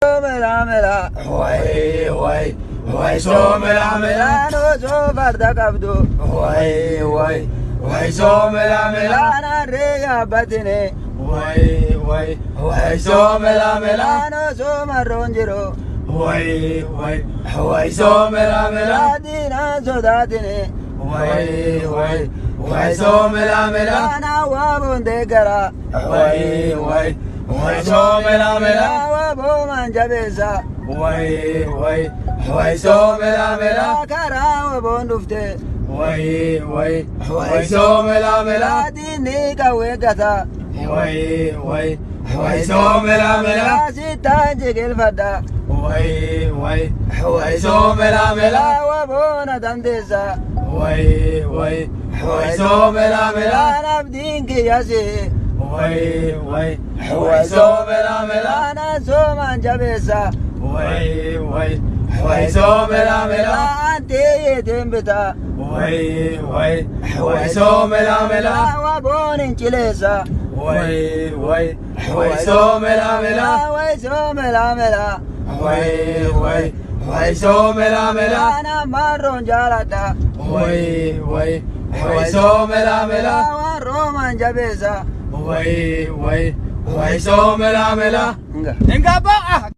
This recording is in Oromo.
Mela mela. Way way way soo mela mela. Melaan osoo farda qabdu. Way way way soo mela mela. Melaan harree yaabbatine. Way way way soo mela mela. Melaan osoo marroon jiru. Way way way soo mela mela. Diinaan sodaatine. Way way way soo mela mela. Melaan hawaaboon deeggara. Way way way soo mela mela. Waaboomaan jabeessa. Way way way soo mela mela. Karaa waboon dhufte. Way way way soo mela mela. Diinni qawwee gata. Way way way soo mela mela. Sittaan jiqilfadha. Way way way soo mela mela. Waboona dandeessa. Way way way soo mela mela. Melaan abdiin kiyyasi. Way way way soo mela mela. Melaan soomaan jabeessa. Way way way soo mela mela. Anteeyeetiin bita. Way way way soo mela mela. Waboon hin cileessa. Way way way soo mela mela. Way soo mela mela. Way way way soo mela mela. Melaan ammarroon jaaladha. Way way way soo mela mela. Waan roomaan jabeessa. Way way way soo mela mela. Nga. Ingaba.